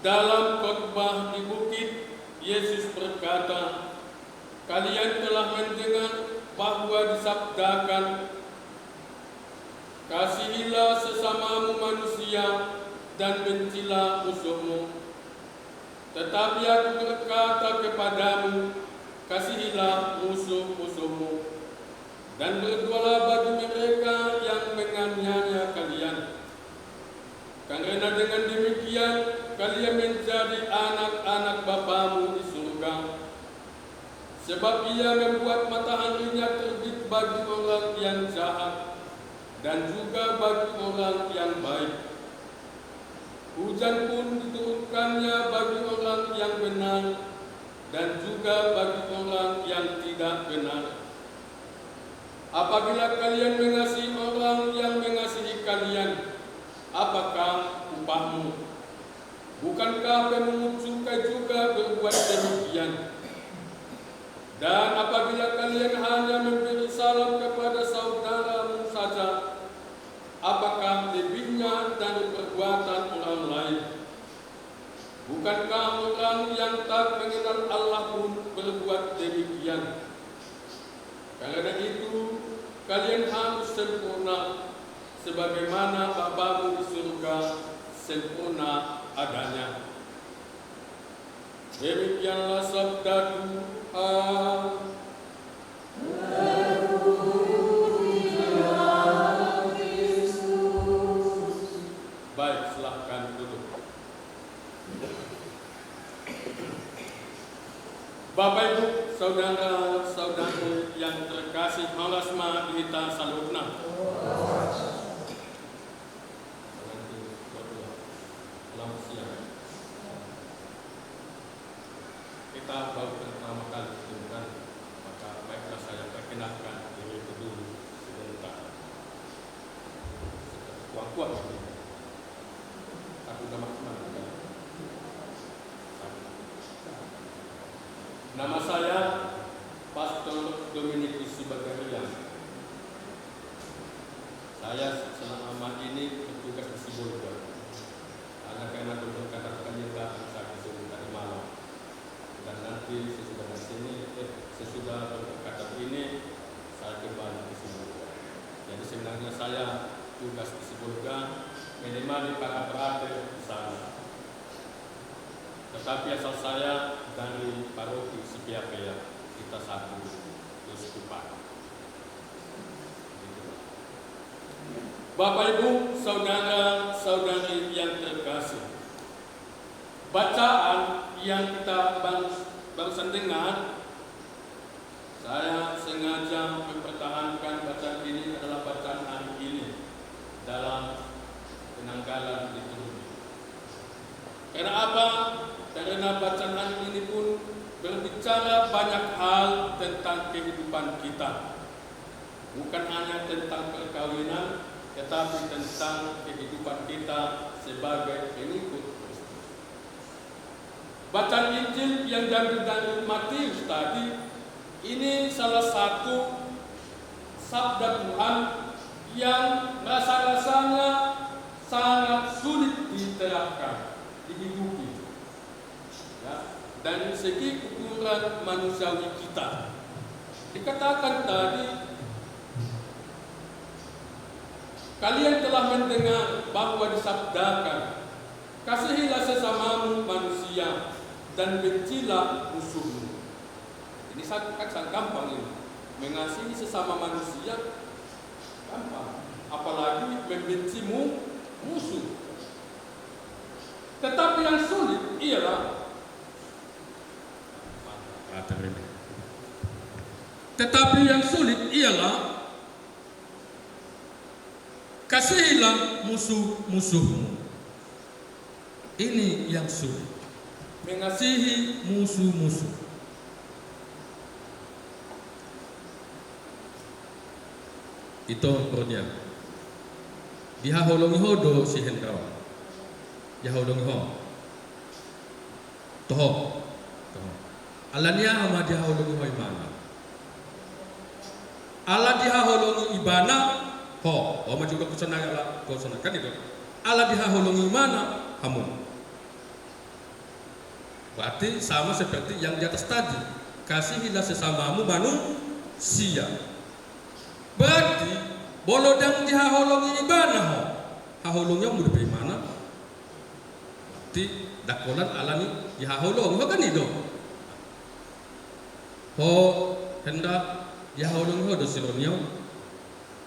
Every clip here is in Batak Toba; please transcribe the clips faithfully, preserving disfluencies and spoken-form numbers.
Dalam khotbah di bukit, Yesus berkata, "Kalian telah mendengar bahwa disabdakan, 'Kasihilah sesamamu manusia dan bencilah musuhmu.' Tetapi Aku berkata kepadamu, kasihilah musuh-musuhmu, dan berdoalah bagi mereka yang menganiaya kalian. Karena dengan demikian kalian menjadi anak-anak Bapamu di surga. Sebab Ia membuat matahari-Nya terbit bagi orang yang jahat, dan juga bagi orang yang baik. Hujan pun diturunkan-Nya bagi orang yang benar, dan juga bagi orang yang tidak benar. Apabila kalian mengasihi orang yang mengasihi kalian, apakah upahmu? Bukankah pemungut cukai juga berbuat demikian? Dan apabila kalian hanya memberi salam kepada saudaramu saja, apakah lebihnya dari perbuatan orang lain? Bukankah orang yang tak mengenal Allah pun berbuat demikian? Karena itu, kalian harus sempurna, sebagaimana Bapamu di surga sempurna adanya." Demikianlah sabda Tuhan. Baik, silahkan duduk. Bapak, Ibu, saudara-saudari yang terkasih, horas ma di hita saluhutna. Selamat siang. Kita baru pertama kali bertemu, maka baiklah saya perkenalkan diriku dulu sebentar. Kuat-kuat. Aku udah maksimal. Nama saya Pastor Dominikus Sibagarian. Saya selama ini bertugas di Sibolga. Karena, karena pemberkatan kalian datang, saya ke sini tadi malam. Dan nanti sesudah dari sini, eh, sesudah pemberkatan ini, saya kembali ke Sibolga. Jadi sebenarnya saya tugas di Sibolga, menemani para frater di sana. Tetapi asal saya dari paroki Sipeapea, kita satu keuskupan. Bapak, Ibu, saudara-saudari yang terkasih, bacaan yang kita baru, barusan dengar, saya sengaja mempertahankan bacaan ini, adalah bacaan hari ini dalam penanggalan liturgi. Karena apa? Karena bacaan hari ini pun berbicara banyak hal tentang kehidupan kita. Bukan hanya tentang perkawinan, tetapi tentang kehidupan kita sebagai pengikut Kristus. Bacaan Injil yang diambil dari Matius tadi, ini salah satu sabda Tuhan yang rasa-rasanya sangat sulit diterapkan, dihidupi. Ya, dari segi ukuran manusiawi kita. Dikatakan tadi, "Kalian telah mendengar bahwa disabdakan, 'Kasihilah sesamamu manusia dan bencilah musuhmu.'" Ini sa-, kan sangat gampang ini. Mengasihi sesama manusia gampang, apalagi membenci mu-, musuh. Tetapi yang sulit ialah, tetapi yang sulit ialah, "Kasihilah musuh-musuhmu." Ini yang sulit. Mengasihi musuh-musuh. Ito, Rodia. Dihaholongi ho do si Hendrawan? Dihaholongi ho? Toho. Toho. Ala ni aha ma dihaholongi ho ibana? Ala dihaholongi ibana ho. Ho ma jolo ho sonari, ala ho sonari, kan i do. Ala dihaholongi ibana hamu. Berarti sama seperti yang di atas tadi. Kasihilah sesamamu manusia. Berarti molo ndang dihaholongi ibana ho, haholongi hamu dope ibana. Berarti ndang holan alani dihaholongi ho, kan i do. Ho Hendra, dihaholongi ho do si Roni on.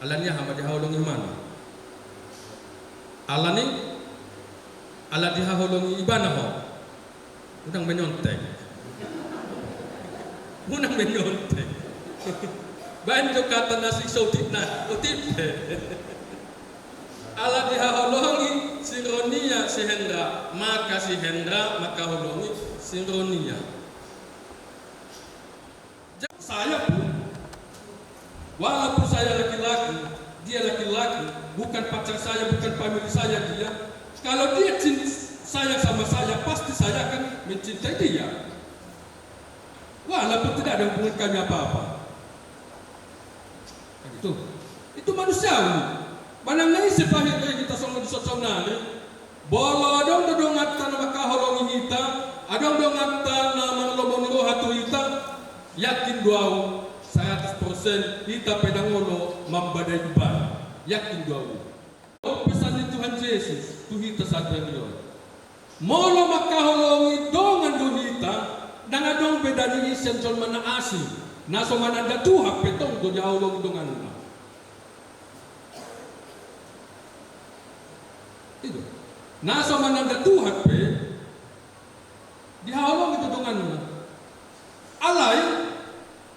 Alani aha ma dihaholongi ibana? Alani, ala dihaholongi ibana ho. Unang menyontek. Unang menyontek. Baen jo kata na sisongon na otik pe. Ala dihaholongi si Ronia si Hendra, maka si Hendra mangkaholongi si Ronia. Saya pun, walaupun saya laki-laki, dia laki-laki, bukan pacar saya, bukan famili saya dia, kalau dia cinta sayang sama saya, pasti saya akan mencintai dia. Walaupun tidak ada hubungan kami apa-apa. Itu, itu manusiawi. Manang na ise pe hita songon di son saonari, molo adong do donganta na mangkaholongi hita, adong donganta na mangalomoni roha tu hita, yakin do ahu seratus persen hita pe ndang olo mambadai ibana. Yakin do ahu. Pesan ni Tuhan Jesus tu hita sadari on. Molo mangkaholongi dongan do hita, ndang adong bedana i sian jolma na asing, na so mananda Tuhan pe tong do dihaholongi donganna. I do. Na so mananda Tuhan pe dihaholongi do donganna. Alai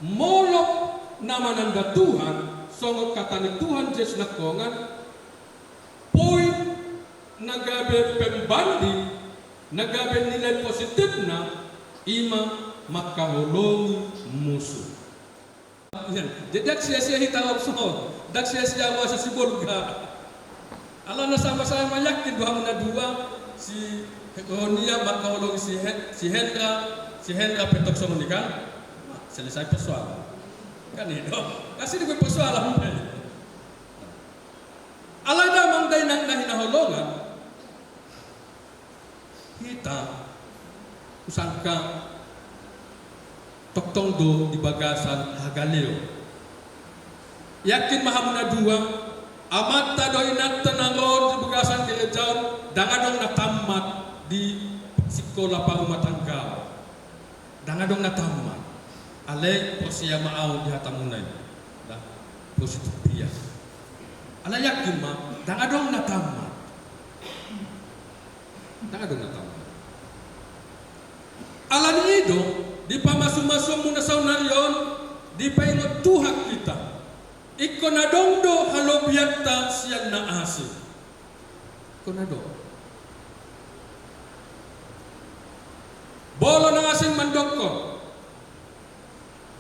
molo na mananda Tuhan, songon hata ni Tuhan Jesus nangkonon, poin na gabe pembanding, na gabe nilai positifna, i ma mangkaholongi musu. Jadi ndang sia-sia hita ro on, ndang sia-sia ro on si Bolga. Alana sama-sama yakin do hamu na dua, si Ronia mangkaholongi si Hen-, si Hendra, si Hendra pe tong songon i kan. Selesai persoalan. Kan i do. Kasi di persoalan. Alai damang dainang na hinaholongan, hita husangka tongtong do di bagasan hagaleon. Yakin ma hamu na dua, amanta dohot inanta na ro di bagasan gereja on, ndang adong na tammat di sikola parumatanggaon. Ndang adong na tammat. Alai porsea ma ahu di hatamuna i. Positif dia. Alai yakin ma, ndang adong na tammat. Ndang adong na tammat. Alani i do, di pamasu-masuonmuna saonari on, dipaingot Tuhan hita. Ingkon adong do halobianta sian na asing. Ingkon adong. Molo na asing mandokkon,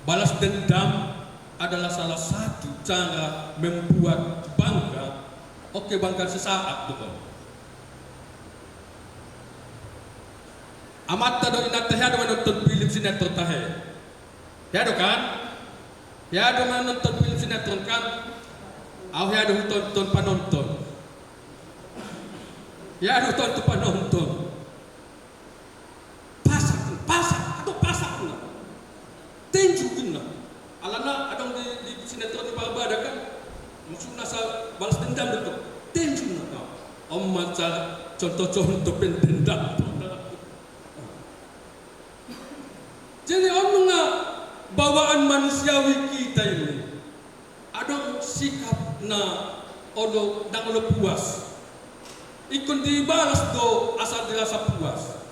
balas dendam adalah salah satu cara membuat bangga. Oke, bangga sesaat do. Amanta dohot inanta, hea do manonton film sinetron tahe. Hea do kan? Hea do manonton film sinetron kan? Ahu hea do hutonton panonton. Hea do hutonton panonton. Pasak, pasak, atau pasak na. Tenju na. Alana adong di, di sinetron di Barbada kan. Maksudna sa balas dendam do. Tenju na. Nah, on ma contoh-contoh pendendam. Jadi on nunga bawaan manusiawi hita i. Adong sikap na olo, ndang olo puas. Ingkon dibalas do asa dirasa puas.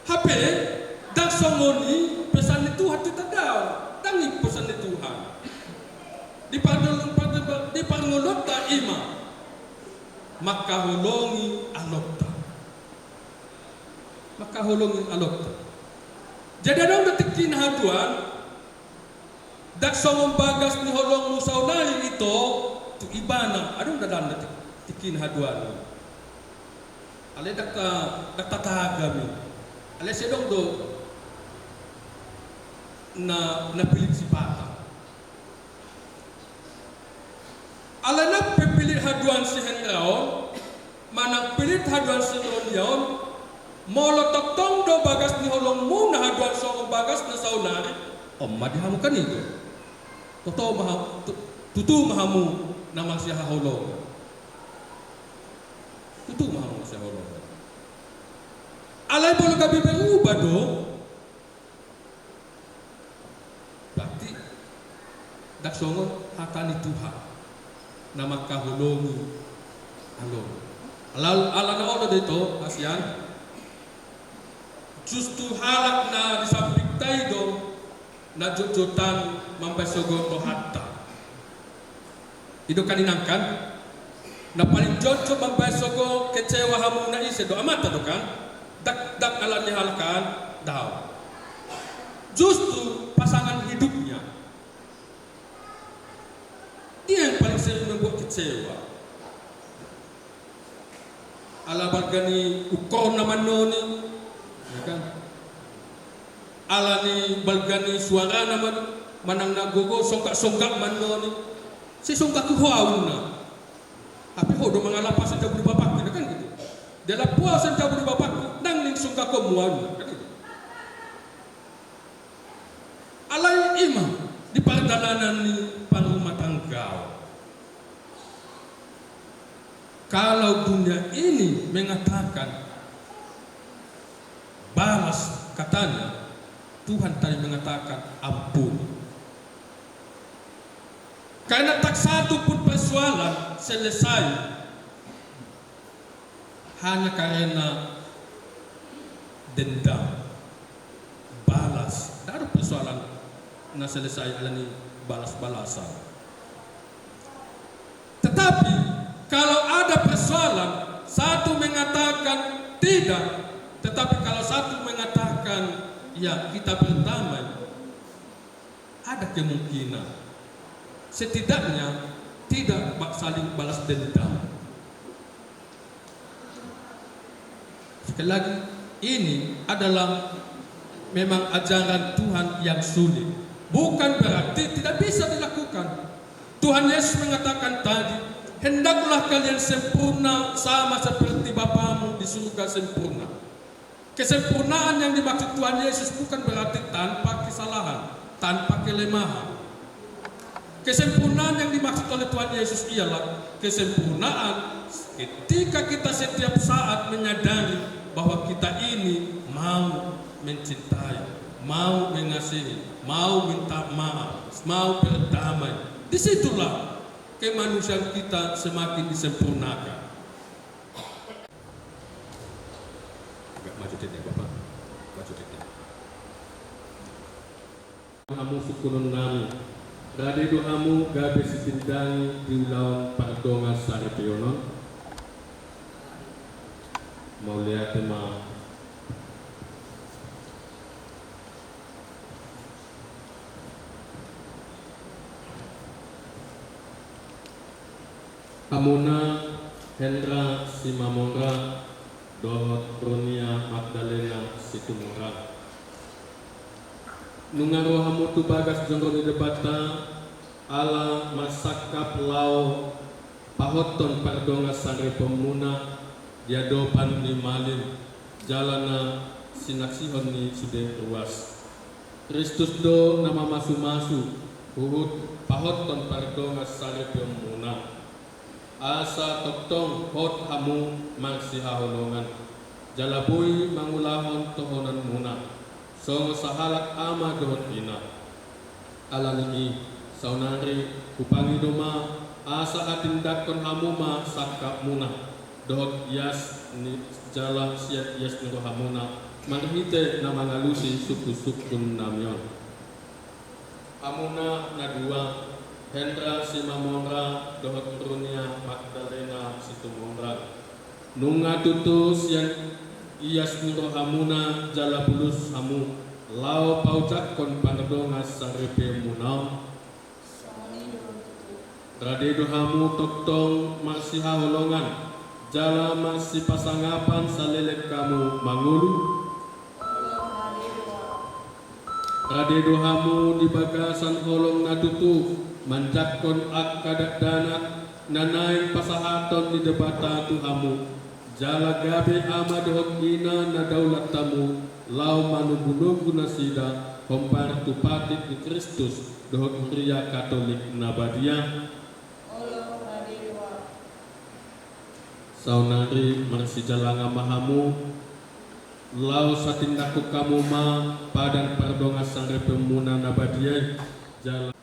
Hape ndang songon i pesan ni Tuhan tu hita, ndang. Ndang i pesan ni Tuhan. Di parngoluonta i ma mangkaholongi alotta. Mangkaholongi alotta. Jadi adong do tingki na haduan, ndang songon bagas ni holongmu saonari ito tu ibana, adong do ndang na tingki na haduan. Alai ndang ta, ndang tatagam i. Alai sai adong do na, na pilit sipata. Alana pe pilit haduan si Hendra on, manang pilit haduan si Ronia on, Molo tongtong do bagas ni holongmuna haduan songon bagas na saonari, on ma di hamu kan i do. Toto ma ha-, tu-, tutu ma hamu na marsihaholongan. Tutu ma hamu marsihaholongan. Alai molo gabe berubah do, berarti ndang songon hata ni Tuhan na mangkaholongi alo. Ala, ala na olo do ito, hasian. Justu halak na di sampingta i do na jotjotan mambahen sogo rohanta. I do kan inang kan? Na paling jotjot mambahen sogo kecewa hamuna ise do, amanta do kan? Ndang, ndang ala ni halak an, daong. Justu pasangan hidupnya. Dia yang paling sering membuat kecewa. Ala balga ni ukorna mannon i, ya kan? Ala ni balga ni suarana man-, manang na gogo songgak-songgak mannon i. Sai songgak ho au ninna. Hape ho do mangalap sian jabu ni bapakku, ya kan gitu. Dialap ho au sian jabu ni bapakku, ndang songgak ho au ninna, kan gitu. Alai i ma di pardalanan ni parrumatanggaon. Kalau dunia ini mengatakan balas katanya, Tuhan tadi mengatakan ampuni. Karena tak satu pun persoalan selesai hanya karena dendam, balas. Tidak ada persoalan na selesai ala ni balas-balasan. Tetapi kalau ada persoalan, satu mengatakan tidak, tetapi kalau satu mengatakan ya, kita berdamai, ada kemungkinan setidaknya tidak ba-, saling balas dendam. Sekali lagi, ini adalah memang ajaran Tuhan yang sulit. Bukan berarti tidak bisa dilakukan. Tuhan Yesus mengatakan tadi, "Hendaklah kalian sempurna sama seperti Bapamu di surga sempurna." Kesempurnaan yang dimaksud Tuhan Yesus bukan berarti tanpa kesalahan, tanpa kelemahan. Kesempurnaan yang dimaksud oleh Tuhan Yesus ialah kesempurnaan ketika kita setiap saat menyadari bahwa kita ini mau mencintai, mau mengasihi, mau minta maaf, mau berdamai. Disitulah kemanusiaan kita semakin disempurnakan. Agak maju dikit ya, Bapak. Maju dikit. Hamu sungkunnami, rade do hamu gabe sitindangi di ulaon pardongansaripeon on. Mauliate ma. Hamuna Hendra Simamora dohot Runia Magdalena Situmorang. Nunga ro hamu tu bagas joro ni Debata, ala marsangkap laho pahothon pardongansaripeonmuna di adopan ni malim, jala na sinaksihon ni sude ruas. Kristus do na mamasumasu huhut pahothon pardongansaripeonmuna. Asa tongtong hot hamu marsihaholongan, jala boi mangulahon tohonanmuna, songon sahalak ama dohot ina. Ala ni i, saonari hupangido ma, asa hatindangkon hamu ma sangkapmuna, dohot ias ni jala sian ias ni rohamuna, marhite na mangalusi sungkunsungkunnami on. Hamuna na dua, Hendra Simamora dohot Runia Magdalena Situmorang. Nunga tutu sian ias ni rohamuna jala bulus hamu, laho paujakkon pardongansaripeonmuna on. Rade do hamu tongtong marsihaholongan, jala marsipasangapan saleleng hamu mangolu. Rade do hamu di bagasan holong na tutu, manjangkon angka dakdanak na naeng pasahaton ni Debata tu hamu, Jala gabe ama dohot ina na daulat hamu, laho manogunogu nasida hombar tu patik ni Kristus dohot huria Katolik na badia. Olo, rade do ahu. Saonari marsijalangan ma hamu, laho satindangkon hamu ma padan pardongansaripeonmuna na badia i, jala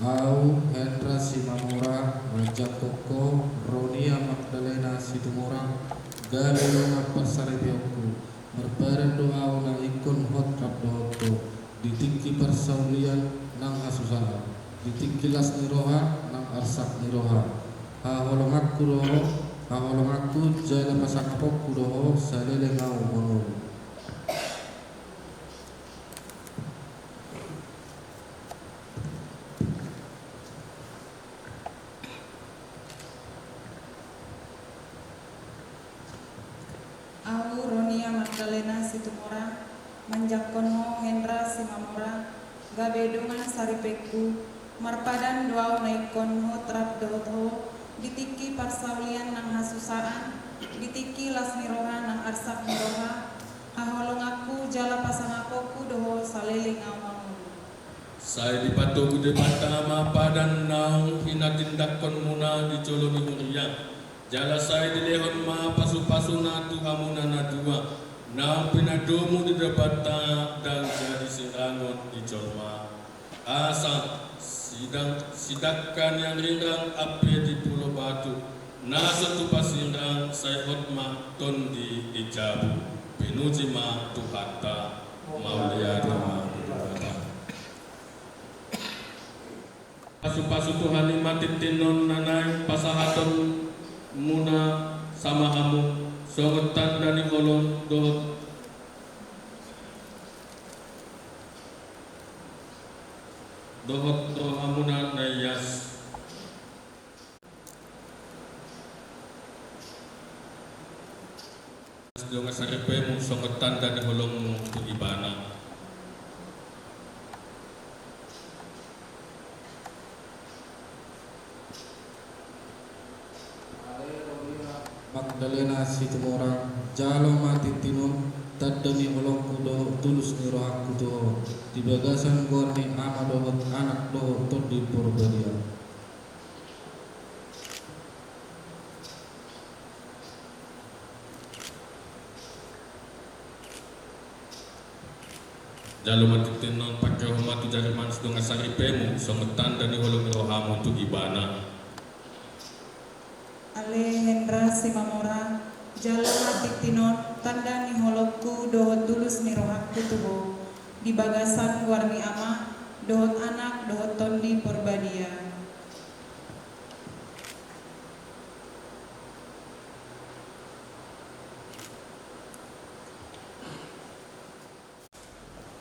Ahu Hendra Simamora manjangkon ho Ronia Magdalena Situmorang gabe dongan parsaripeonku. Marpadan do ahu na ingkon hot rap dohot ho di tingki parsaulian nang hasusaan, di tingki las ni roha nang arsak ni roha. Haholonganku do ho, haholonganku jala pasangaponku do ho saleleng ahu mangolu. Ahu Ronia Magdalena Situmorang manjangkon ho Hendra Simamora gabe dongan saripeonku. Marpadan do ahu na ingkon hot rap dohot ho di tingki parsaulian nang hasusaan, di tingki las ni roha nang arsak ni roha. Haholonganku jala pasangaponku do ho saleleng ahu mangolu. Sai dipatogu Debata ma padan naung hinatindangkonmuna di jolo ni huria. Jala sai dilehon ma pasupasuna tu hamuna na dua, naung pinadomu di Debata ndang jadi sirangon di jolma. Asa sidang, sidangka ni Arirang ampe di Pulo Batu, na so tupa sirang sai hot ma tondi di jabu. Pinuji ma Tuhanta. Mauliate ma di Debata. Pasupasu Tuhan i ma tintin on na naeng pasahatonmuna sama hamu songon tanda ni holong dohot, dohot rohamuna na ias. Dongan saripeonmu songon tanda ni holongmu tu Ibana. Magdalena Situmorang, jalo ma tintin on tanda ni holongku dohot tulus ni rohangku tu ho di bagasan goar ni Ama dohot Anak dohot Tondi Porbadia. Jalo ma tintin on, pangkehon ma tu jari manus dongan saripeonmu songon tanda ni holong ni rohamu tu Ibana. Ale Hendra Simamora, jalo ma tintin on tanda ni holongku dohot tulus ni rohangku tu ho di bagasan goar ni Ama dohot Anak dohot Tondi Porbadia.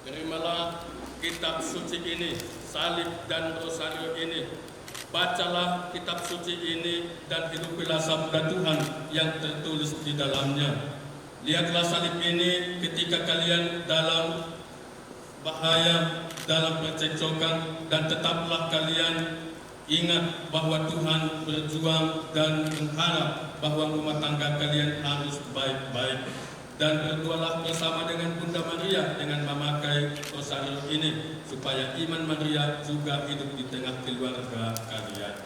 Terimalah kitab suci ini, salib dan rosario ini. Bacalah kitab suci ini dan hidupilah sabda Tuhan yang tertulis di dalamnya. Lihatlah salib ini ketika kalian dalam bahaya, dalam percekcokan, dan tetaplah kalian ingat bahwa Tuhan berjuang dan mengharap bahwa rumah tangga kalian harus baik-baik. Dan berdoalah bersama dengan Bunda Maria dengan memakai rosario ini, supaya iman Maria juga hidup di tengah keluarga kalian.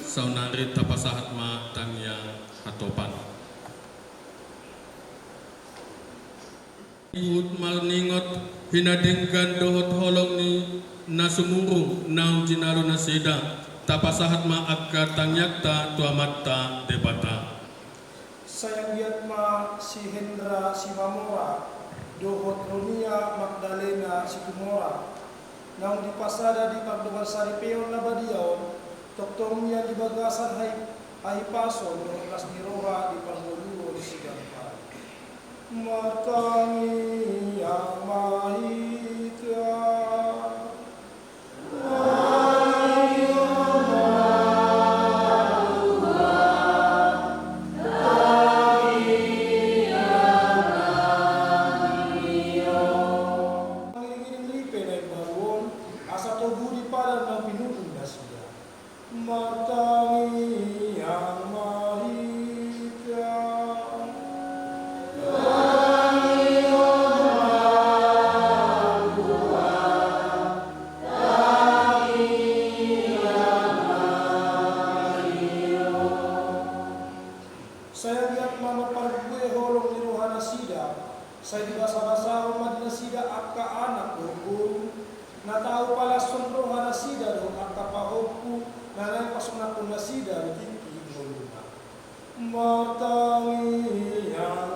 Saonari tapasahat ma tangiang hatopan. Huhut marningot hinadenggan dohot holong ni na sumurung naung jinalo nasida, tapasahat ma angka tangiangta tu Amanta Debata. Sai anggiat ma si Hendra Simamora dohot Ronia Magdalena Situmorang naung dipasada di pardongansaripeon na badia on, tongtong mian di bagasan hai-, hahipason dohot las ni roha di parngoluon siganup ari. Martangiang ma hita. Mangiring-iring ripe na imbaru on, asa togu di padan na pinunun nasida. Martangiang ma hita. Sai anggiat ma marparbue holong ni rohanasida, sai dibasabasahon ma di nasida angka anak dohot boru, na tau palashon rohanasida dohot angka pahompu na naeng pasonangkon nasida di tingki ngoluna. Martangiang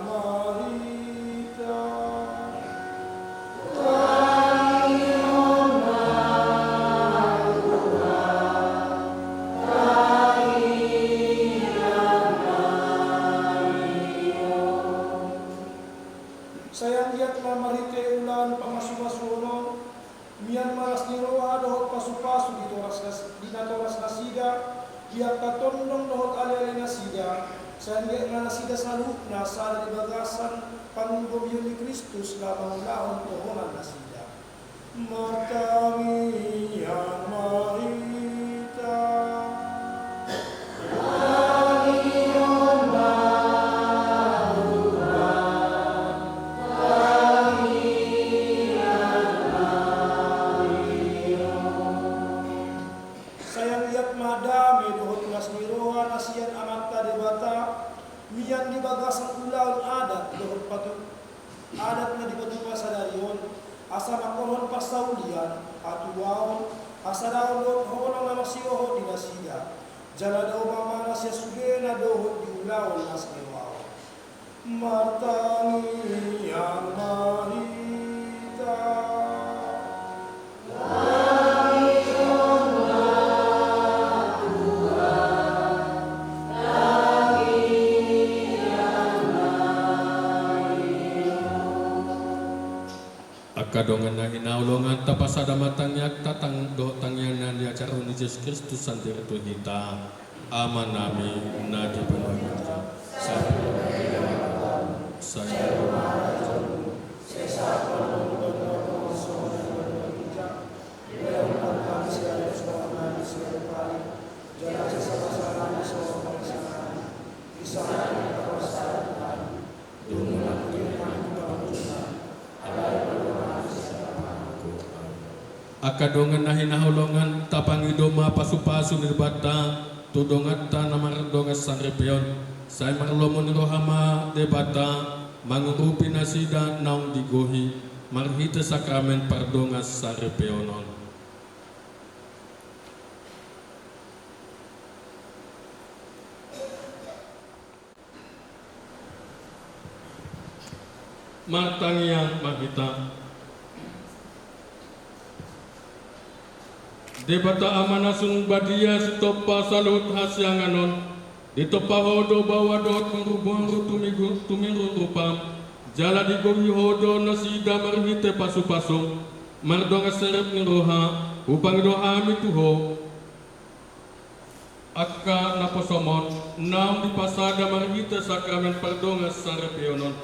ma hita. Sai anggiat ma marhite ulaon pamasumasuon on, mian ma las ni roha dohot pasupasu di toras nas-, di natorasnasida, di angka tondong dohot alealenasida, sai anggiat ma nasida saluhutna sada di bagasan pangurupion ni Kristus na mangulahon tohonannasida. Martangiang ma hita. Sai anggiat ma dame dohot las ni roha na sian Amanta Debata, mian di bagasan ulaon adat dohot patu-, adat na dipatupa sadari on, asa mangkorhon parsaulian, hatuaon, hasadaon dohot holong na marsiohot di nasida. Jala dao ma na sian sudena dohot di ulaon las ni roha on. Martangiang ma hita. Angka dongan na hinaholongan, tapasada ma tangiangta tang-, dohot tangiang na niajarhon ni Jesus Kristus sandiri tu hita. Amanami na di banua surga, sai, sai Angka dongan na hinaholongan, tapangido ma pasupasu ni Debata tu donganta na mardongan saripeon. Sai marlomo ni roha ma Debata mangurupi nasida naung digohi marhite sakramen pardongan saripeon on. Martangiang ma hita. Debata Ama na sung badia, sitompa saluhut hasiangan on, ditompa Ho do baoa dohot boruboru tumigu-, tumiru rupa, jala digohi Ho do nasida marhite pasupasu, mardongan serep ni roha, hupangido hami tu Ho. Angka naposom on, naung dipasada marhite sakramen pardongan saripeon on.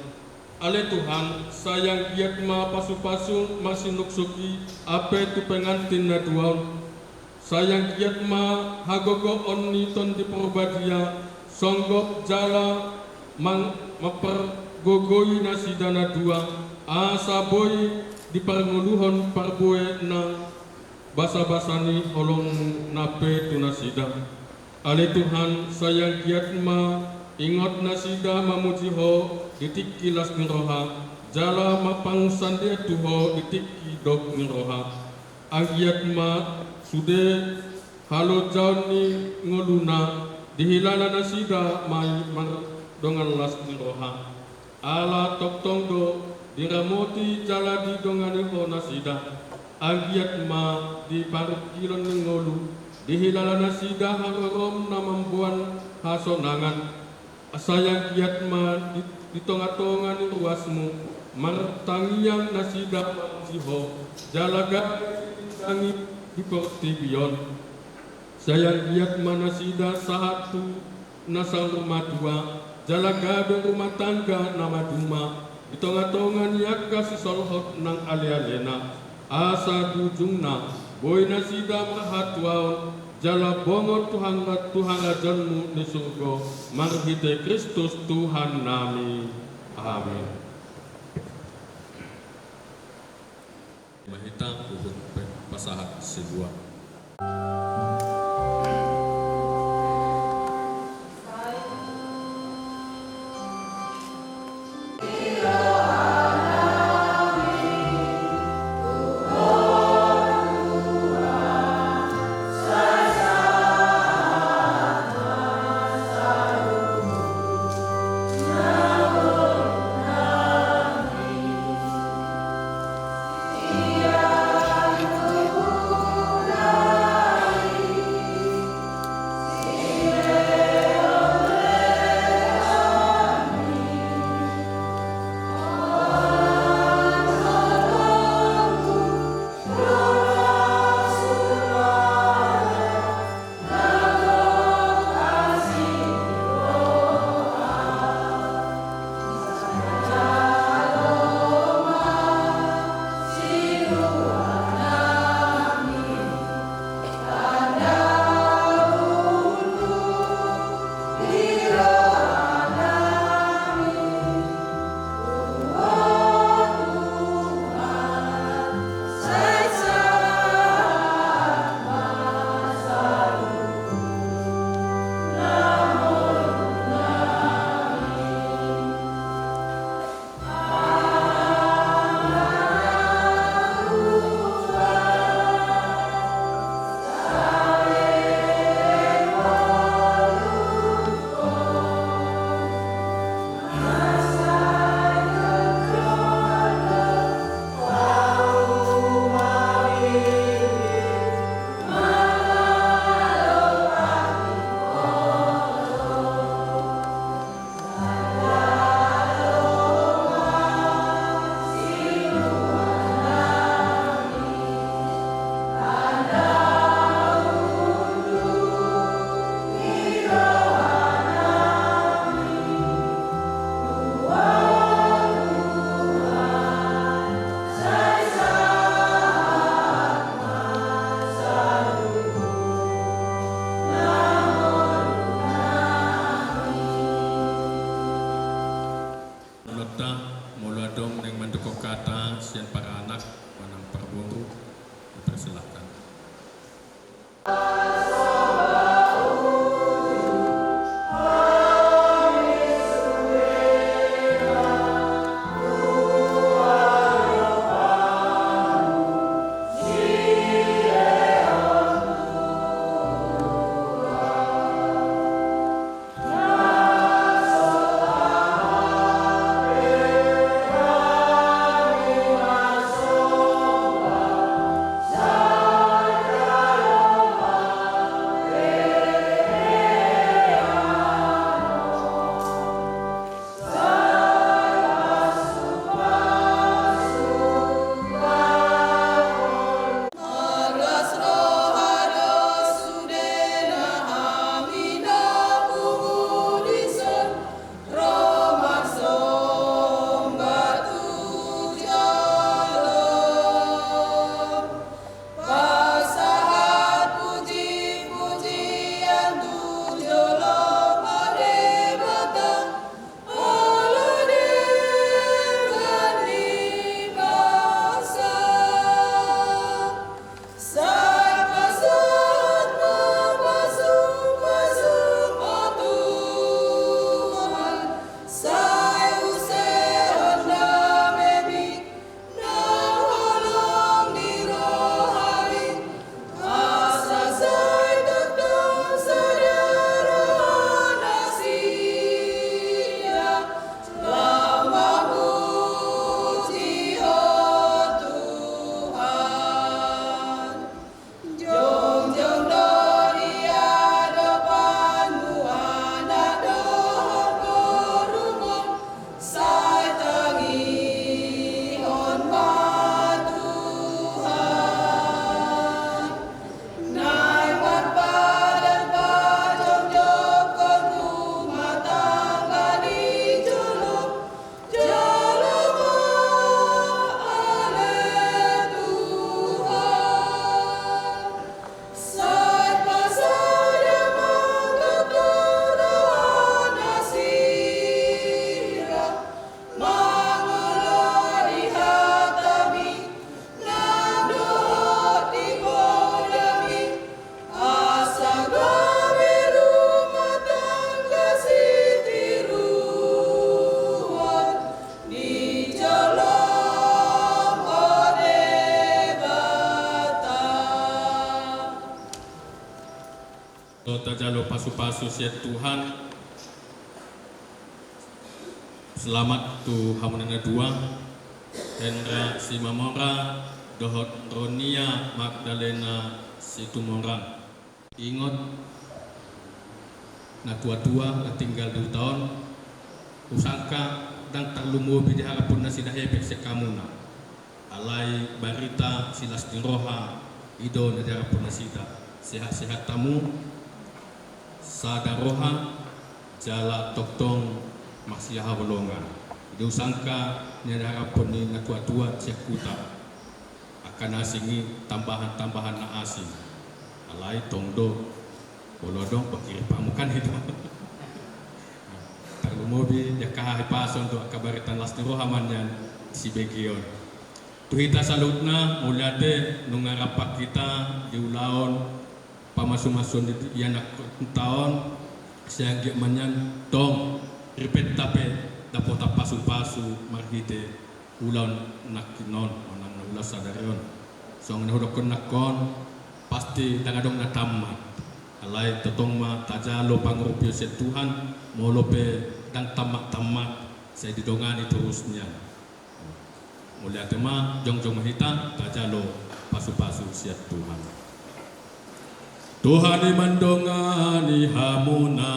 Ale Tuhan, sai anggiat ma pasupasu marsinuksuk i hape tu pengantin na dua on. Sai anggiat ma hagogoon ni Tondi Parbadia, songgop jala mang-, mampargogoi nasida na dua, asa boi diparngoluhon parbue na basabasa ni holongMu na pe tu nasida. Ale Tuhan, sai anggiat ma ingot nasida mamuji Ho di tingki las ni roha, jala marpangunsandean tu Ho di tingki dok ni roha. Anggiat ma sude halojaon ni ngoluna, dihilala nasida ma i mardongan las ni roha. Ala tongtong do diramoti jala didongani Ho nasida. Anggiat ma di parungkilon ni ngolu dihilala nasida harorom na mamboan hasonangan. Sai anggiat ma di, di tongatonga ni ruasmu martangiang nasida mamuji Ho, jala gabe ditindangi di portibi on. Sai anggiat ma nasida sahat tu na saur matua, jala gabe rumah tangga na maduma di tongatonga ni angka sisolhot nang alealena, asa di ujungna boi nasida marhatuaon jala bongot tu hara-, tu harajaonmu ni surgo, marhite Kristus Tuhannami. Amin. Ma hita huhut pe pasahat sidua. Tajalo pasu-pasu sian Tuhan. Selamat tu hamuna na dua, Hendra Simamora dohot Ronia Magdalena Situmorang. Ingot, na tua-tua na tinggal di huta on, husangka ndang tarlumobi diharaphon nasida hepeng sian hamuna. Alai barita silas ni roha i do na diharaphon nasida. Sehat-sehat hamu, sada roha, jala tongtong marsihaholongan. I do husangka na diharaphon ni na tua-tua sian huta. Angka na asing i tambahan-tambahan na asing. Alai tong do, molo adong, bah, kirim hamu kan i do. Tarlumobi di angka hahipason tu angka barita las ni roha ma nian sibege on. Tu hita saluhutna, mauliate nunga rap hita di ulaon pamasu-masuon ni ianakhonta on. Sai anggiat ma nian tong ripenta pe dapotan pasu-pasu marhite ulaon nangkin on, manang na ulaon sadari on. Songon na hudokkon nangkin on, pasti ndang adong na tammat. Alai tongtong ma tajalo pangurupion sian Tuhan, molo pe ndang tammat-tammat, sai didongani torus nian. Mauliate ma, jongjong ma hita, tajalo pasu-pasu sian Tuhan. Tuhan i mandongani hamuna.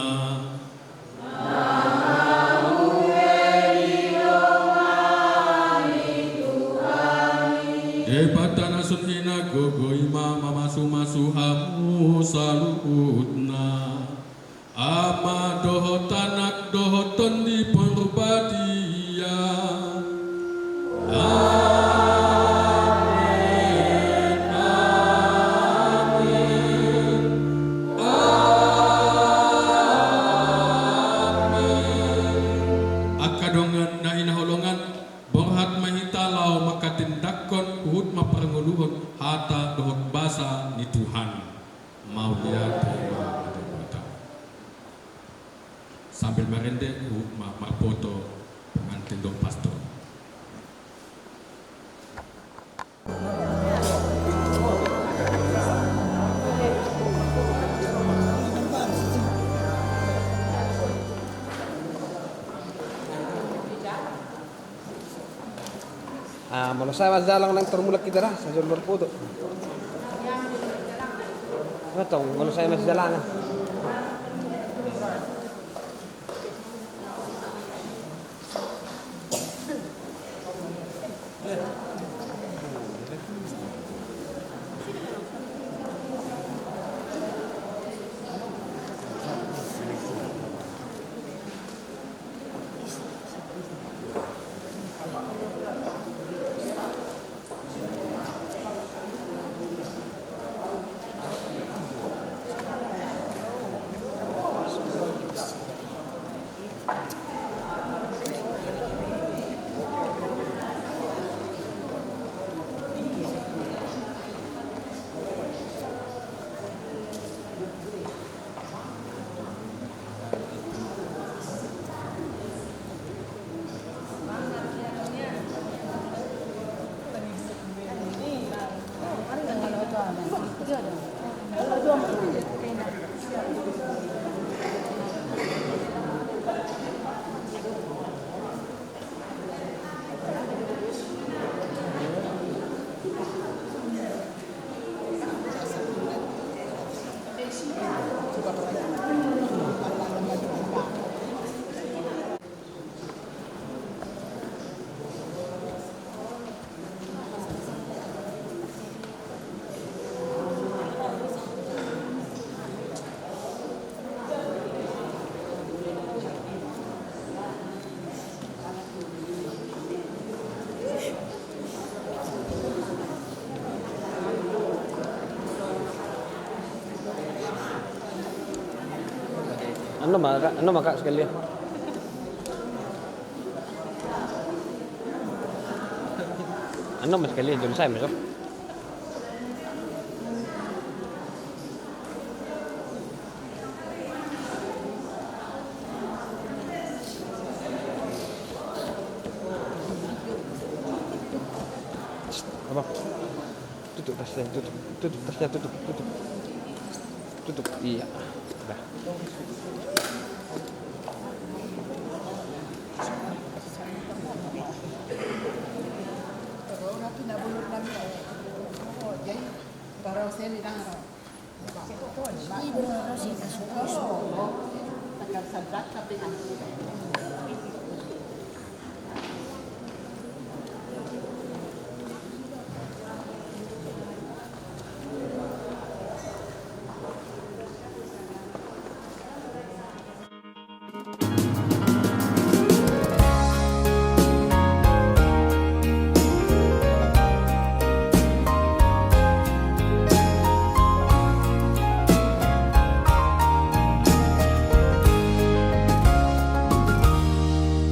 Debata na sun hinagogo i ma mamasu-masu hamu saluhutna. Ama dohot Anak dohot Tondi Parbadia. Amen, amen, amen. Angka dongan na hinaholongan, borhat ma hita laho manghatindanghon huhut mamparngoluhon hata dohot basa ni Tuhan. Mauliate ma tu Debata. Sambil marende, huhut ma marpoto pengantin dohot pastor. Ah, molo sae ma sidalan, nang tor mulak hita da, sai jolo marpoto. Nga tong, molo sae ma sidalan. Annon ma, Kak, annon ma, Kak, sekalian. Annon ma sekalian, jolo sae ma so. Abang, tutup tasnya, tutup, tutup tasnya, tutup, tutup. Tutup, iya.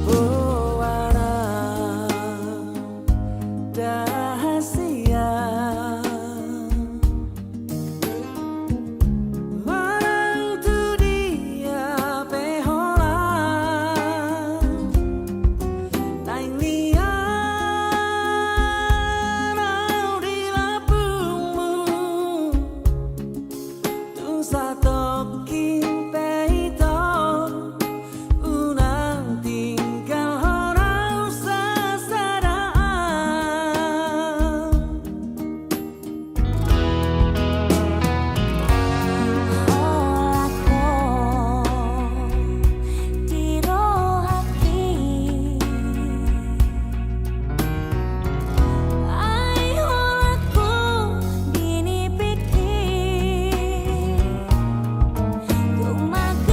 Goarna rahasia. Manang tu dia pe holan, naeng nian au di lambungmu. Tung satongkin pe ito, unang tinggalhon au sasada. Holan ho di rohangki. Ai holan ho di nipingki. Tung magargar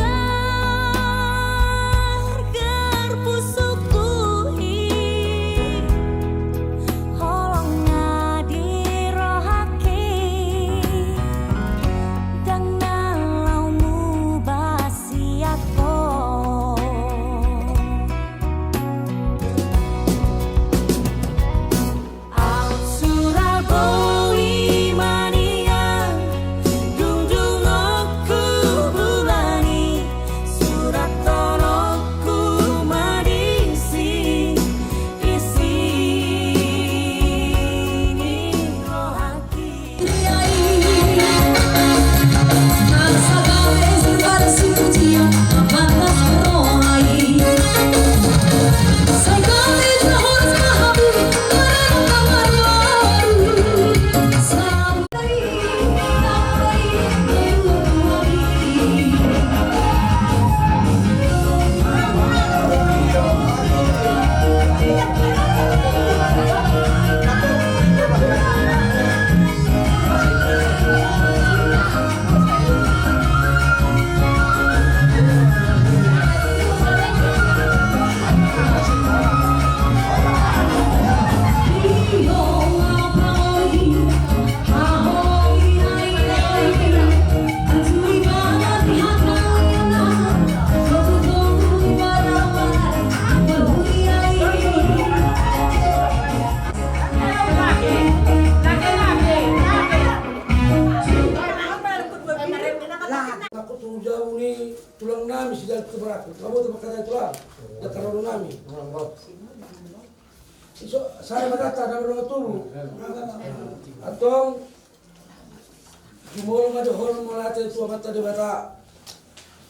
pusukku i, holong na di rohangki, ndang na laho mubasiat ho. Au sura boi ma nian, dung dung on hubulani, surat tononku ma disi, isi ni rohangki. Nangkok tu jabu ni tulang nami si Jaluk tu Baraku, kamu tu makatai tulang, dakar nami. Iso, sada ma hata na mardongan tubu. Antong, jumolo ma dohonon mauliate tu Amanta Debata,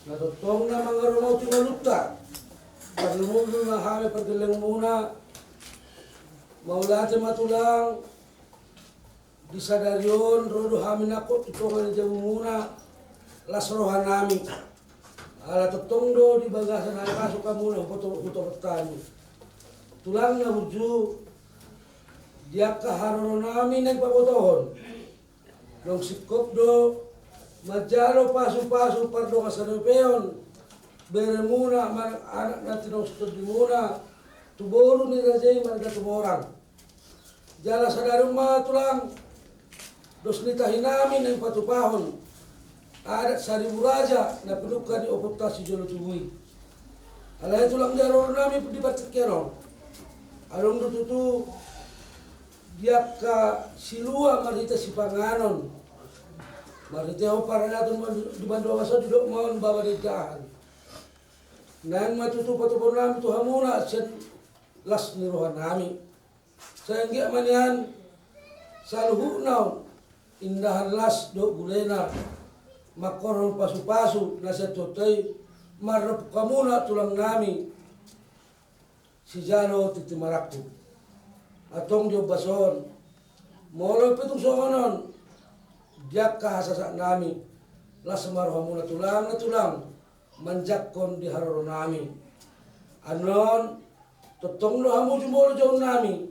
na tongtong na mangaramoti ngolunta. Parlumobi ma hami pargellengmuna. Mauliate ma tulang. Di sadari on ro do hami nangkok tu tonga ni jabumuna, las rohanami. Ala tongtong do di bagasan hahipason hamuna huboto-, hubotohon hami. Tulang na burju, di angka haroro nami naeng pabotohon, naung singkop do manjalo pasupasu pardongan saripeon beremuna manang anak na tinodohon tondimuna tu boru ni raja i marga Tumorang. Jala sadari on ma tulang, dos ni tahi nami naeng patupahon adat saribu raja na pinungka ni ompunta sijolo tubu i. Alai tulang, di haroro nami di partingkian on, adong do tutu di angka silua marhite sipanganon, marhitehon paradaton, di banua basa didok ma on baba ni indahan. Naeng ma tutu patupaon nami tu hamuna sian las ni rohanami. Sai anggiat ma nian saluhutna on indahan las dohot gulena, mangkorhon pasupasu na sian Tuhanta i, mardophon hamuna tulang nami, sijalo tintin marangkup. Antong di ombas on, molo pe tung songon on, di angka hasasak nami, las ma rohamuna tulang na tulang, manjangkon di haroro nami. Annon, tongtong do hamu jumolo jou nami,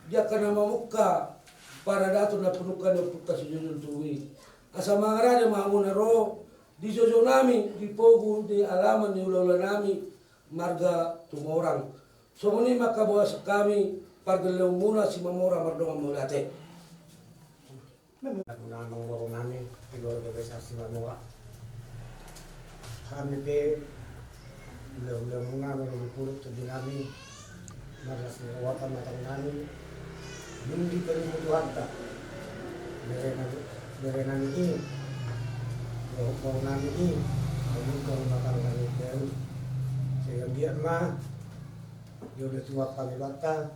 di angka na mamungka paradaton na pinungka ni ompunta sijujul tubu i. Asa mangarade ma hamuna ro di joujou nami, di pogu ni alaman ni hulahula nami, marga Tumorang. Songon i ma angka boasan hami, pargellengonmuna Simamora, mardongan mauliate. Amang boru nami, keluarga besar Simamora. Hami pe hulahulamuna, molo di pulut tu di nami, marlas ni roha pamatang nami, nunga dipaluhut Tuhanta bere nami, bere nami i, boru nami i, pembuka rumah tangga ni bere. Sai anggiat ma jolo tuak pangidoanta,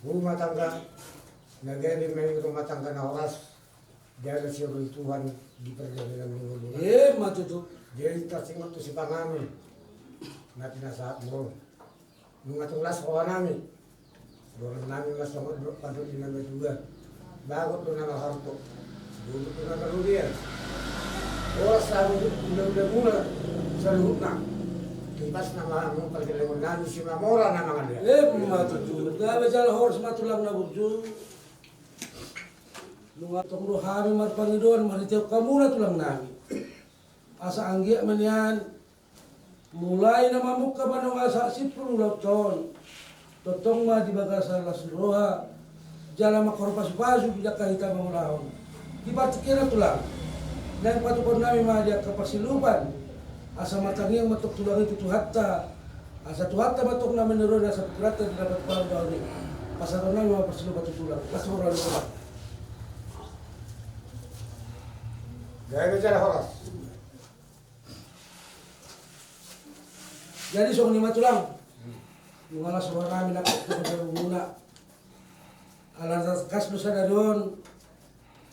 rumah tangga na gabe ma i rumah tangga na horas, jala sian Tuhan di pardalanan ni ngoluna. Emma tutu. Jadi tarsongon tu sipanganon na pinasahatmu, nunga tung las roha nami. Dohonon nami ma songon dohot pandok ni na matua: Bagot do na marharto, sigomgom do na marrobean. Horas saluhut, hulahula muna saluhutna. Tipas nama hamu pargellengon nami Simamora na mangalean. Emma tutu. Gabe jala horas ma tulang na burju. Nunga tong do hami marpangidoan marhite hamuna tulang nami. Asa anggiat ma nian, mulai na mamungka manang asa simpul ulaonta on, tongtong ma di bagasan las ni roha jala mangkorhon pasupasu di angka hita mangulahon. Di partingkian on tulang, naeng patupaon nami ma di angka parsilupan, asa martangiang ma tong tulang i tu Tuhanta, asa Tuhanta ma tong na maniroi nasa pingkiranta di na patupahon daon i. Pasahaton nami ma parsilupan tu tulang. Las roha ni tulang. Gabe jala horas. Jadi songon i ma tulang, nunga las roha nami nangkok tu pargellengonmuna. Ala tangkas do sadari on,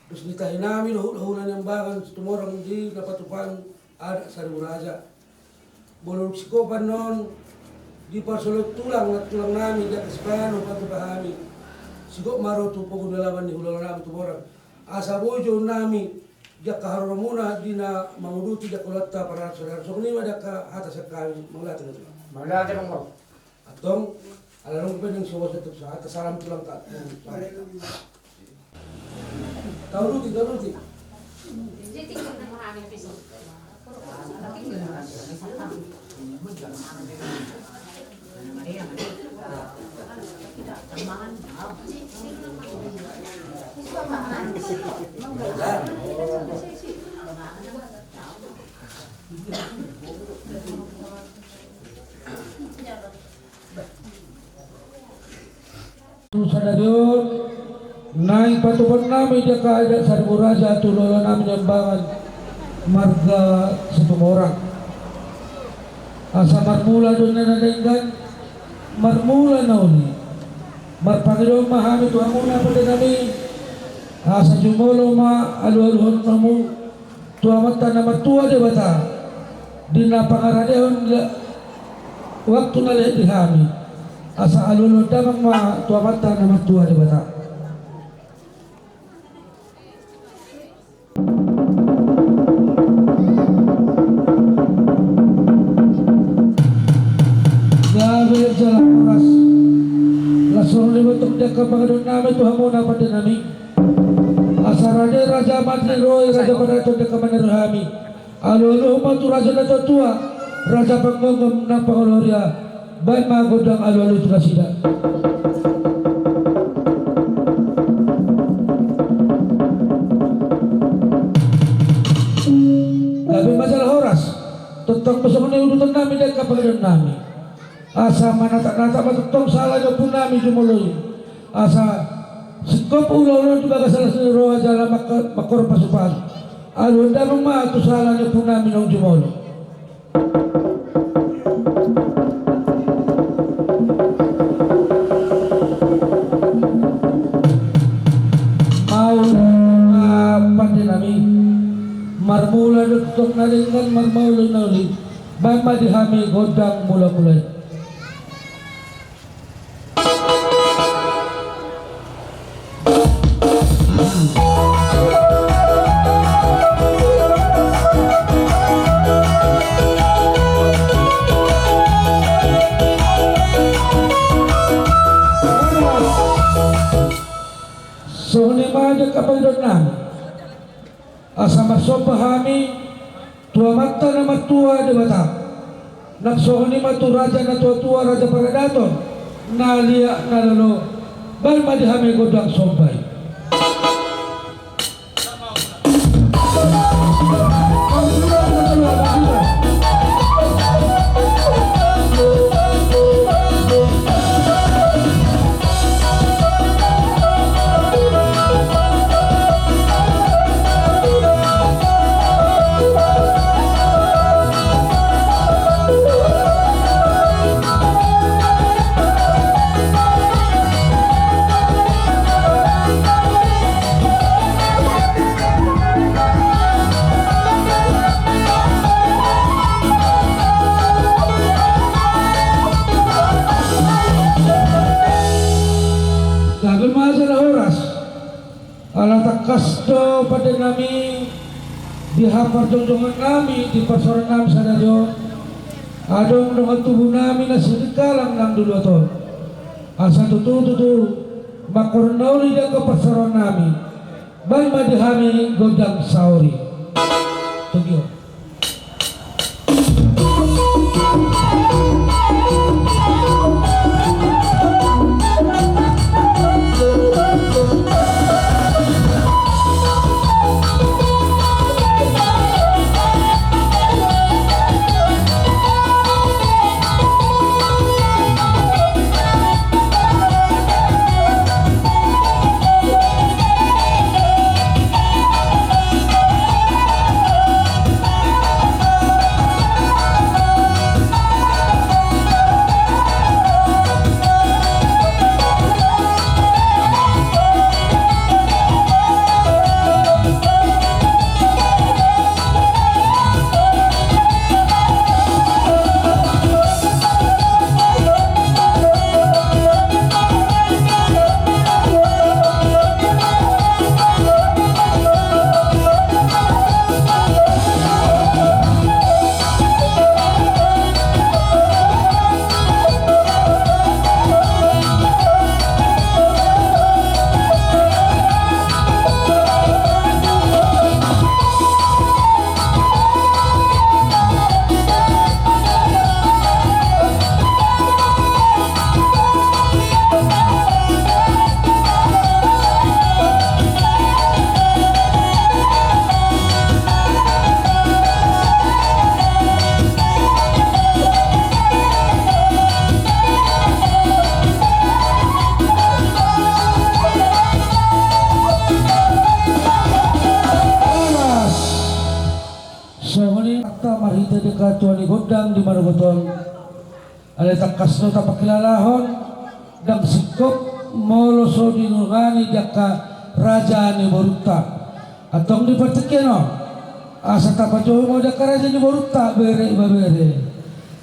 dos ni tahi nami dohot hulahula ni ambangan Situmorang di na patupaon adat Saribu Raja. Molo dung singkop annon, diparsoal tulang na tulang nami di angka sipanganon patupa hami. Singkop ma ro tu pogu ni alaman ni hulahula nami Tumorang. Asa boi jou nami di angka haroromuna di na manguduti di angka ulaonta paradaton sadari on. Songon i ma di angka hata sian hami, mauliate ma tulang. Mauliate ma. Antong, ala dung pe ning sobo satu saat salam tulang ta. Taruti, taruti. Tu sadari on, naeng patupaon nami di angka adat Saribu Raja tu hulahula nami ni ambangan marga Situmorang. Asa marmula do na denggan, marmula na uli. Marpangidoan ma hami tu hamuna pande nami, asa jumolo ma alualuhon hamu tu Amanta na martua Debata di na pangaradehon waktu na lehet di hami. Asa alualuhon damang ma tu Amanta na martua Debata. Gabe jala horas. Las roha ni botok di angka pangidoan nami tu hamuna pande nami. Asa rade raja maniroi, raja paradaton di angka maniroi hami. Alualuhon ma tu raja na tuatua, raja panggomgom na pangoloria, baen ma gondang alualu tu nasida. Gabe ma jala horas. Tongtong pe songon i uduton nami di angka pangidoan nami. Asa manatap-natap ma tongtong sala ni ompu nami jumolo i. Asa singkop ulaon on di bagasan las ni roha jala mangka-, mangkorhon pasupasu. Alualuhon damang ma tu sala ni ompu nami naung jumolo. Mauliate ma pande nami. Marmula do tong na denggan marmauli-mauli, baen ma di hami gondang mula-mula i. Songon i ma jala pangidoannami. Asa marsomba hami tu Amanta na martua Debata, nang songon i ma tu raja na tua-tua, raja paradaton na liat na lolo, baen ma di hami gondang somba i. Gabe ma jala horas. Ala tangkas do pandenami di haparjongjongannami di parsaorannami sadari on, adong dongan tubunami na siningkalan nang di luat on. Asa tutu-tutu mangkorhon na uli di angka parsaorannami. Baen ma di hami gondang saori. Togihon. Songon i ma marhite denggan tua ni gondang di marogot on. Alai tangkas do tapangkilalahon, ndang singkop molo so dinungani di angka raja ni borunta. Antong di partingkian on, asa tapajou ma di angka raja ni borunta, bere ibebere.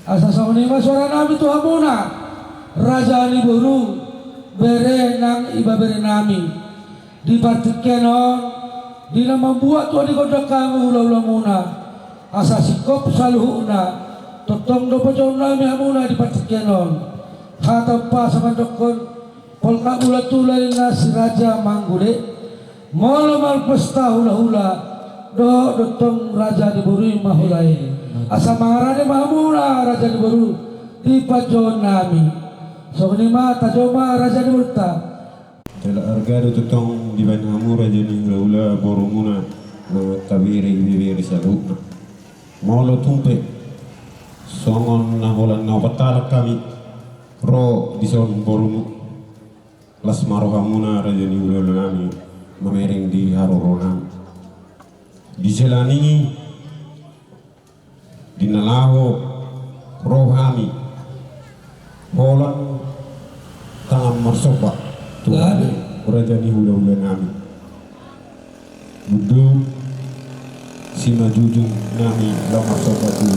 Asa songon i ma suaranami tu hamuna, raja ni boru, bere nang ibeberenami. Di partingkian on, di na mambuat tua ni gondang hamu hulahulamuna, asa singkop saluhutna, tongtong do pajounami hamuna di partingkian on. Hata umpasa mandokkon, poltak bulan tula ninna si raja manggule, molo marpesta hulahula, dohot do tong raja ni boru i ma hula i. Asa mangarade ma hamuna raja ni boru, di pajounami. Songon i ma, tajou ma raja ni borunta. Jala arga do tongtong dibaen hamu raja ni hulahula borumuna, na tabere ibebere saluhutna. Molo tung pe songon na holan na opat halak hami ro dison borumu, las ma rohamuna raja ni hulahulanami mamereng di haroronami. Di jala ni i, di na laho ro hami holan tangan marsomba tu raja ni hulahulanami. Bunduk, Simanjujung nami laho marsomba tu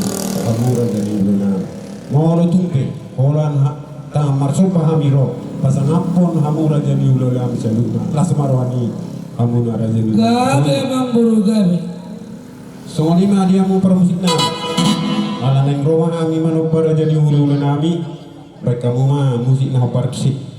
hamu raja ni hula nami. Molo tung pe holan ha-, ta marsomba hami ro pasangaphon hamu raja ni hula nami saluhutna, las ma roha ni hamuna raja ni hula nami. Gabe, amang boru, gabe. Songon i ma di hamu parmusik nami. Ala naeng ro ma hami manomba raja ni hula nami. Baen hamu ma musik na hombar tusi.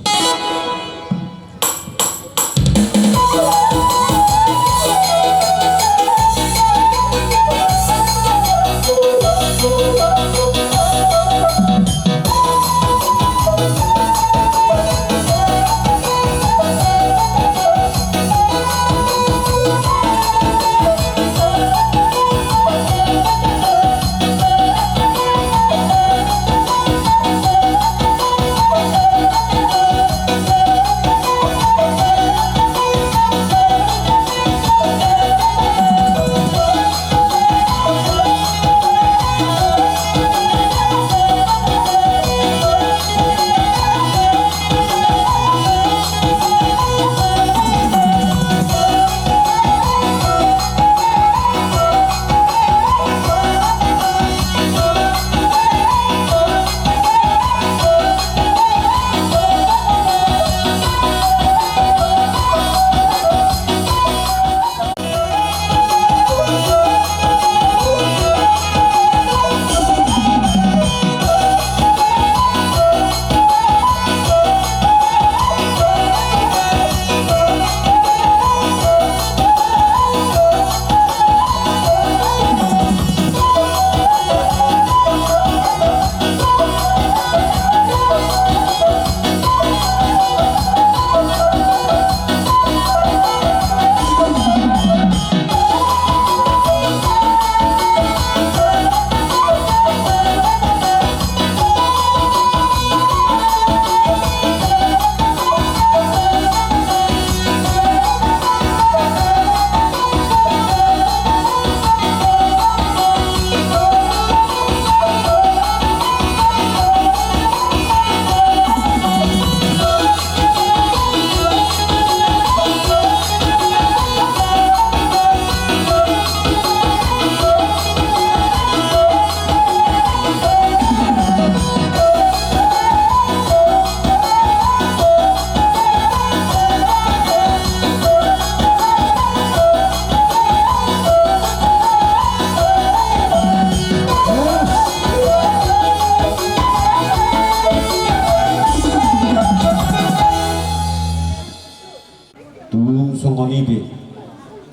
Tung songon i pe,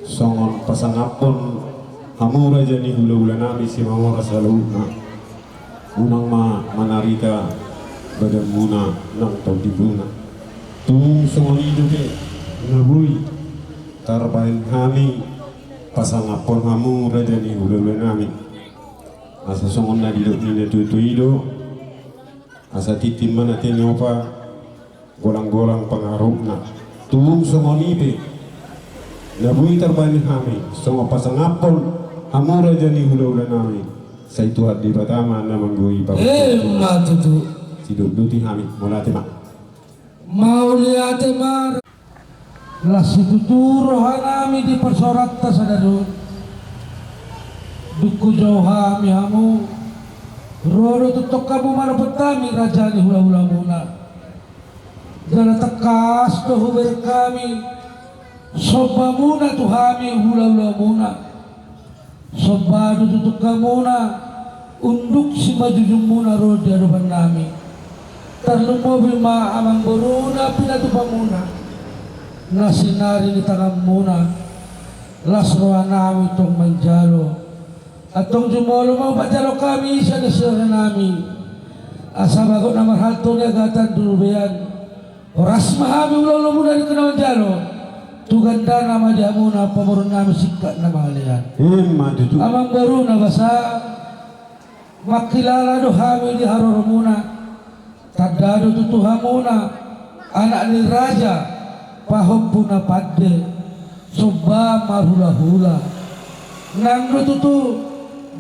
songon pasangaphon hamu raja ni hula-hula nami Simamora saluhutna, unang ma manarita badanmuna nang tondimuna. Tung songon i dope na boi tarbahen hami pasangaphon hamu raja ni hula-hula nami. Asa songon na nidok ni na tuatua i do, asa tintin ma na tinopa, golang-golang pangarahutna. Tung songon i pe na boi tarbahen hami songon pasangaphon hamu raja ni hula-hula nami, sai Tuhan Debata ma na manggohi. Emma tutu. Sidok boti hami, mauliate ma. Mauliate ma. Las situtu roha nami di parsaoranta sadari on. Dung hujou hami hamu, ro do tongtong hamu manopot hami raja ni hula-hula muna. Jala tangkas do hubereng hami sombamuna tu hami hula-hula muna. Somba do tutu hamuna unduk simanjujung muna ro di adopan nami. Tarlumobi ma amangboruna pinatupa muna na sinari ni tangan muna. Las roha nami tong manjalo. Antong jumolo ma hupajalon hami sian asi roha nami, asa bagot na marhalto ni agatan di robean. Horas ma hami hula-hula muna di na manjalo. Tu gandana ma di hamuna pamoruon nami singkat na mangalean. Emma tutu. Amangboruna basa, mangkilala do hami di haroro muna. Tanda do tutu hamuna anak ni raja, pahompu na pande, somba marhula-hula. Nang do tutu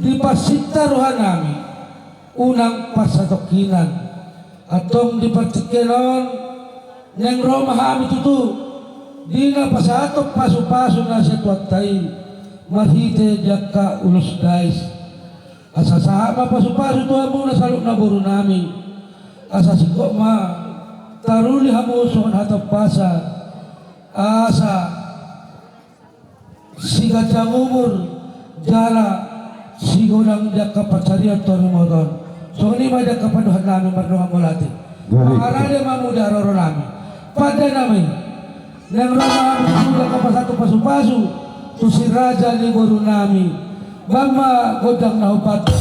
diparsinta roha nami, unang parsatongkinan. Antong di partingkian on naeng ro ma hami tutu di na pasahathon pasu-pasu na sian Tuhanta i. Marhite di angka ulos dais, asa sahat ma pasupasu tu hamuna saluhutna boru nami. Asa singkop ma taruli hamu songon hata umpasa, asa siganjang umur jala sigodang di angka pansarian tu ari on. Songon i ma di angka pandohan nami mardongan mauliate. Gabe. Mangarade ma hamu di haroro nami. Pande nami. Naeng ro ma hamu tu angka pasahat pasupasu tu si raja ni boru nami. Bahen ma gondang na hupatuk.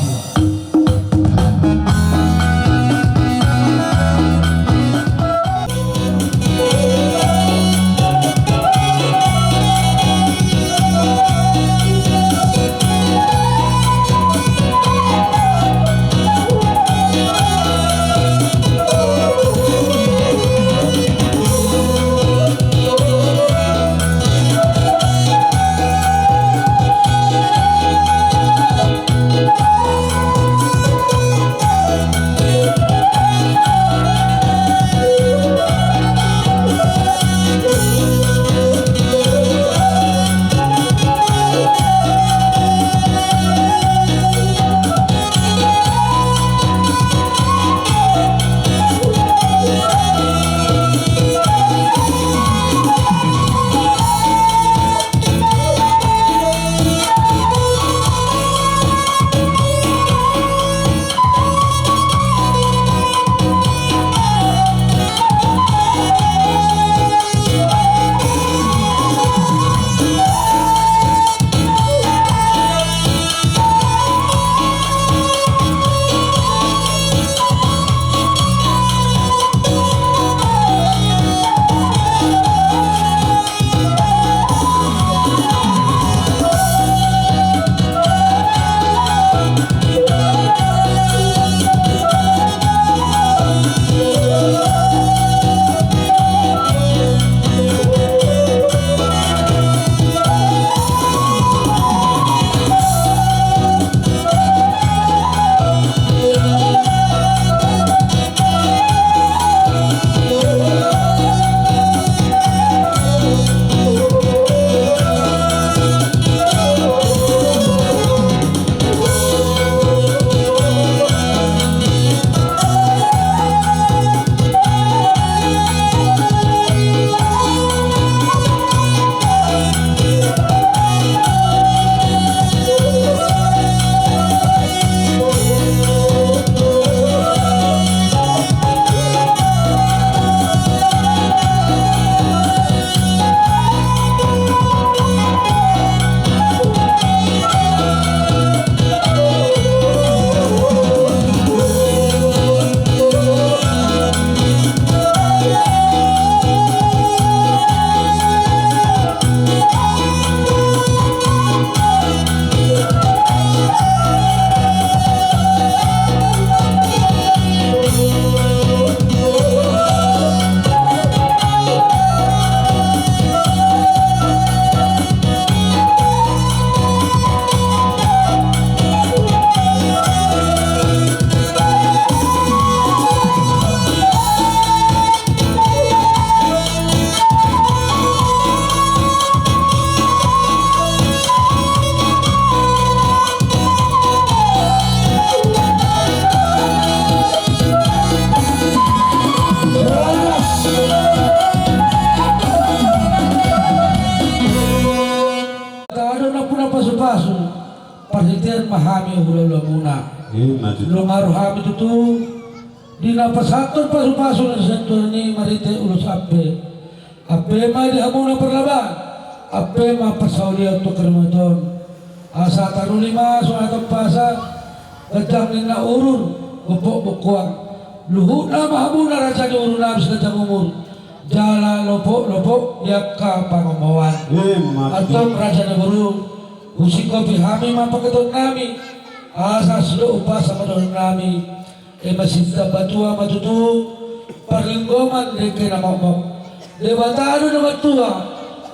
Tahe do nampuna pasupasu, parhitean ma hami hulahulamuna. Ima tutu. Nunga ro hami tutu di na pasahathon pasupasu na sian Tuhan i marhite ulos ampe. Ampe ma di hamuna parlabaan, ampe ma parsaulian tu karimaton. Asa taruli ma songon hata umpasa, ganjang ninna urur, gompok bongkoang. Luhutna ma hamuna raja ni boru nami siganjang umur jala lopok-lopok di angka pangomoan. Ima tutu. Antong raja ni boru, husingkopi hami ma pangidoan nami, asa sidok umpasa ma dohonon nami. Ima sinta batua ma tutu, parlinggoman dengke na mokmok. Debata do na martua,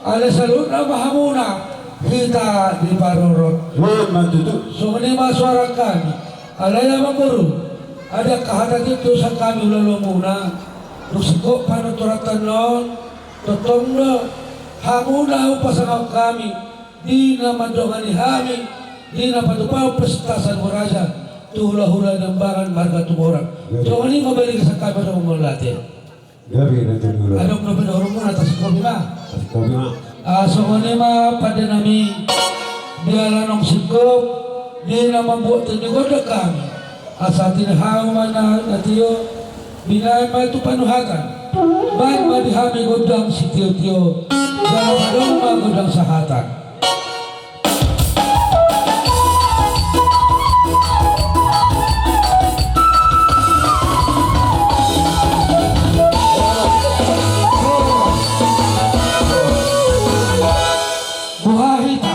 alai saluhutna ma hamuna hita diparorot. Ima tutu. Songon i ma suara hami. Alai amang boru, adong angka hata tintin sian hami hulahulamuna. Dung singkop panuturanta on, tongtong do hamuna hupasangap hami. Di na mandongani hami di na patupahon pesta Salmo Raja tu hulahula Nambangan marga Tumorang. Songon i ma balik sangkap pada umur latihan. Gabe na tu dulu. Adong na pinorum na tasikopi ma. Tasikopi ma. Ah, songon i ma pande nami. Di ala naung singkop di na mambuat tu ni gondang hami. Asa tinehau ma na tio. Binaen ma tu panuhatan. Baen ma di hami gondang sitiotio. Jala adong ma gondang sahatan. Buha hita.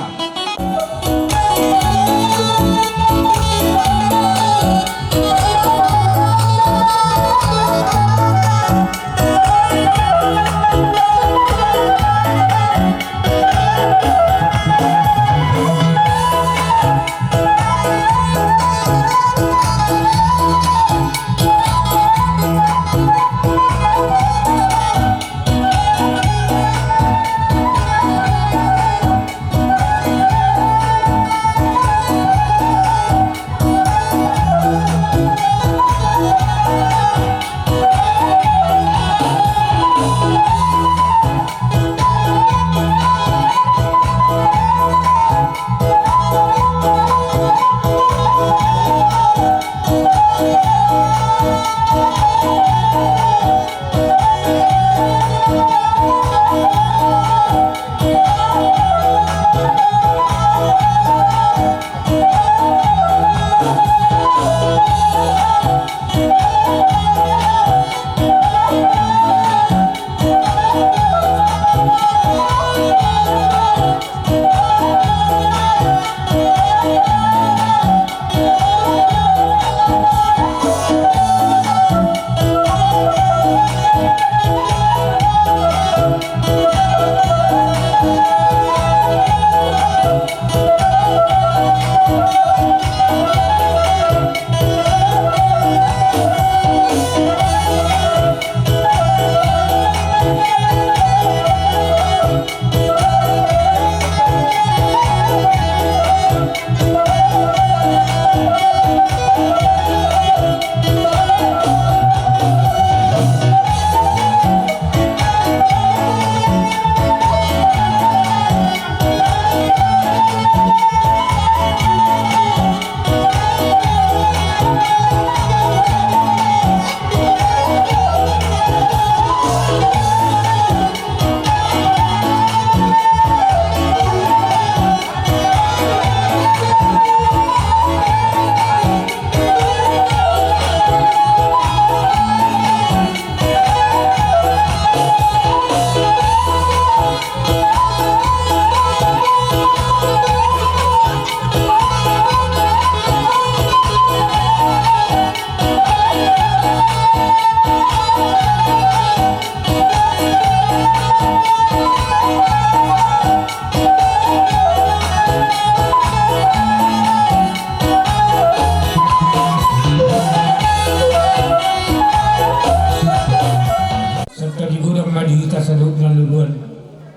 Santa di godang ma di hita saluhutna luluan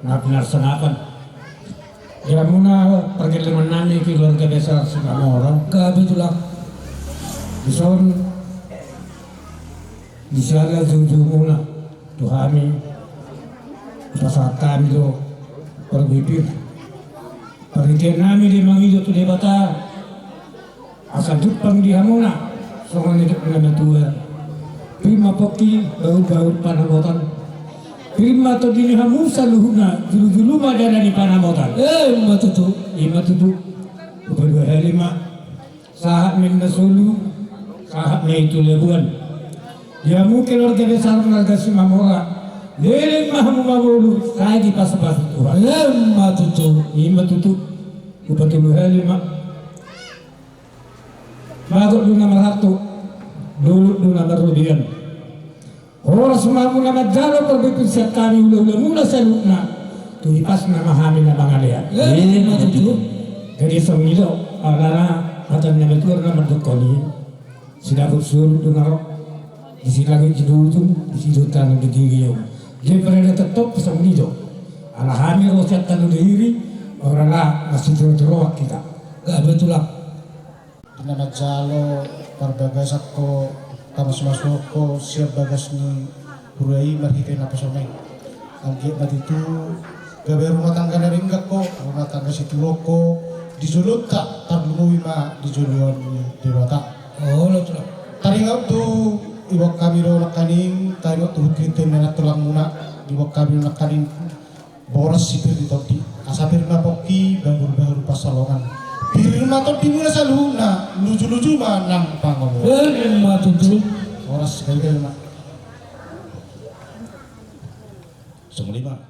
na pinarsangapan. Di hamuna pargellengon nami keluarga besar Simamora. Gabe tulang. Dison di siala juhujungmuna tu hami, pasahat hami do parbibir. Parhitean nami di mangido tu Debata. Asa jumpang di hamuna songon nidok ni na matua. Pir ma pongki, bahulbahul panamotan. Pir ma tondi ni hamu saluhutna, jolojolo ma dana ni panamotan. Ima tutu. Ima tutu. Upa dua hali ma. Sahat ma na solu, sahat ma i tu labuan. Di hamu keluarga besar marga Simamora, leleng ma hamu mangolu, sai dipasupasu Tuhan. Ima tutu. Ima tutu. Upa tolu hali ma. Bagot do na marhalto, dolok do na marrobean. Horas ma hamu na manjalo parbibir sian hami hulahulamuna saluhutna, tu hipasna ma hami na mangalean. Ima tutu. Jadi songon i do alana hata ni na matua na mandok on i. Sidapot solu do na ro. Disi langit di ujung, disi do tano di diri. Jadi pada na tentop songon i do. Ala hami ro sian tano di diri. Ora lah, masih turu-turuan kita. Gabe tulang. Di na manjalo parbagasan ho, tamasmasuon ho sian bagas ni huria i marhite naposona i. Anggiat ma tutu gabe rumah tangga na denggan ho, rumah tangga situlok ho, di jolonta tarlumobi ma di joloan ni Debata. Olo tulang. Taringot tu iboan hami do nangkaning, taringot tu hutihutihon ni na tulangmuna, diboan hami do nangkaning boras si pir ni tondi, asa pir ma pongki, bahulbahul pansalongan. Pir ma tondimuna saluhutna, lujuluju ma nang pangomoan. Pir ma tutu. Boras gabe ma. Songon i ma.